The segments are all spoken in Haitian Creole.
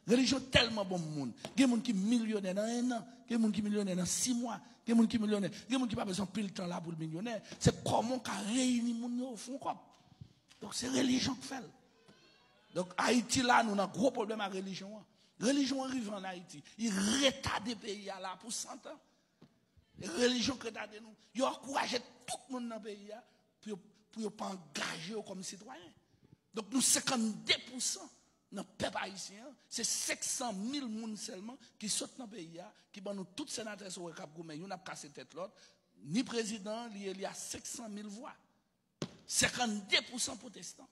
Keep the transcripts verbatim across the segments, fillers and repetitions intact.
Relijyon tèlman bon moun. Gen moun ki milyonè nan en an. Gen moun ki milyonè nan sis mwa. Gen moun ki milyonè. Gen moun ki pa bezwen anpil tan la pou l milyonè. Se kòman w ka reyini moun yo, fè yon kòb. Donk, se relijyon k fè l. Donk, Ayiti la, nou nan gwo pwoblèm ak relijyon an. Relijyon an rive ann Ayiti. Li retade peyi a la pou san tan. E relijyon k retade nou. Yo ankouraje tout moun nan peyi a pou yo, pou yo pa angaje yo kòm sitwayen. Donk, nou senkannde pousan nan pèp ayisyen an, se senk san mil moun sèlman ki sot nan peyi a, ki ban nou tout senatè sa w wè k ap goumen, youn ap kase tèt lòt, ni prezidan an, li eli a senk san mil vwa. Senkannde pousan pwotestan.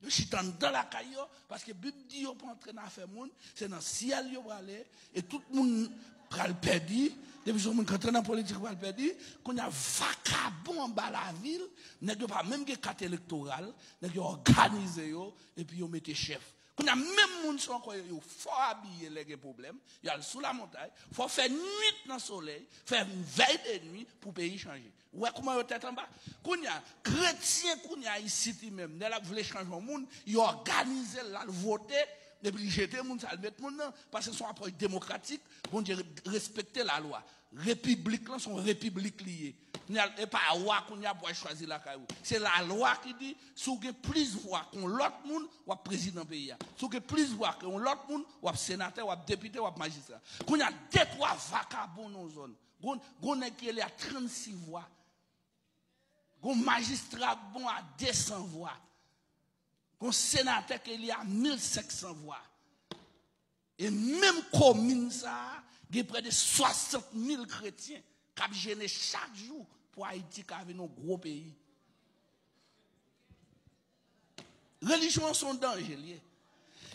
Yo chita anndan lakay yo, paske Bib di yo pa antre nan afè moun, se nan syèl yo prale, e tout moun pral pèdi. Depi se yon moun ki antre nan politik pral pèdi, kounye a vakabon anba lavil, nèg yo pa menm gen kat elektoral, nèg yo òganize yo, epi yo mete chèf. Kounye a menm moun sa ankò yo, yo fò abiye lè gen pwoblèm, y al sou lamontay, fò fè nwit nan solèy, fè vèy de nwi pou peyi chanje. Ou wè kouman yo tèt anba? Kounye a, kretyen kounye a isit li menm, lè l ap vle chanje yon moun, yo òganize l, l al vote, epi l jete moun sa, l met moun nan, paske se yon apwòch demokratik, Bondye re-, respekte lalwa. Repiblik lan se yon repiblik li ye. Kounye a, e pa wa kounye a pou al chwazi lakay ou. Se lalwa ki di, si w gen plis vwa ke yon lòt moun, w ap prezidan peyi a. Si w gen plis vwa ke yon lòt moun, w ap senatè, w ap depite, w ap majistra. Kounye a, de twa vakabon nan yon zòn. Gon, gon nèg ki rele a trannsis vwa. Gon majistra bon a de san vwa. Gon senatè ki rele a mil senk san vwa. E menm komin sa a, gen prè de swasant mil kretyen k ap jene chak jou pou Ayiti ka vin yon gwo peyi. Relijyon an se yon danje l ye.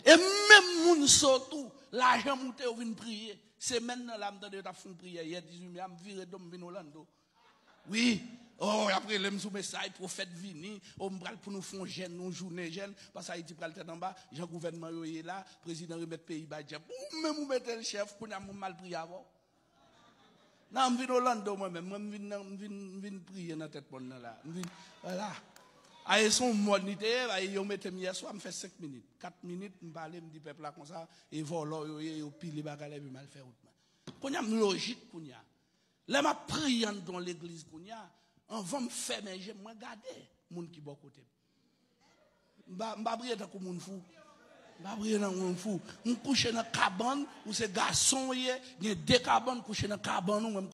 E menm moun sa tou, lajan moute yo vin priye. Semèn nan la, m tande yo t ap fè yon priyè yè dizuit me a, m vire do m vin Orlando. Wi, oh, y ap rele m sou mesaj, pwofèt vini, oh, m pral pou nou fè yon jèn, yon jounen jèn, paske Ayiti pral tèt anba, jan gouvènman yo ye la, prezidan remèt peyi bay dyab. Ou menm ou mete l chèf, kounye a m al priye avè w. Nan, m vin Orlando mwen menm. Mwen, m vin, nan, m vin, m vin priye nan tèt mòn nan la. M vin, vwala. Aye, se yon mòn li te ye, aye, yo mete m yè swa, m fè senk minit. Kat minit, m pale, m di pèp la konsa, e vòlò yo ye, yo pile bagay la, epi m al fè wout mwen. Kounye a, m lojik kounye a. Lè m ap priye anndan yon legliz kounye a, anvan m fèmen je m, mwen gade moun ki bò kote m. M pa, m pa priye tankou moun fou. M pa priye tankou moun fou. M kouche nan kabann, ou se gason w ye, gen de kabann, kouche nan kabann ou, mwen m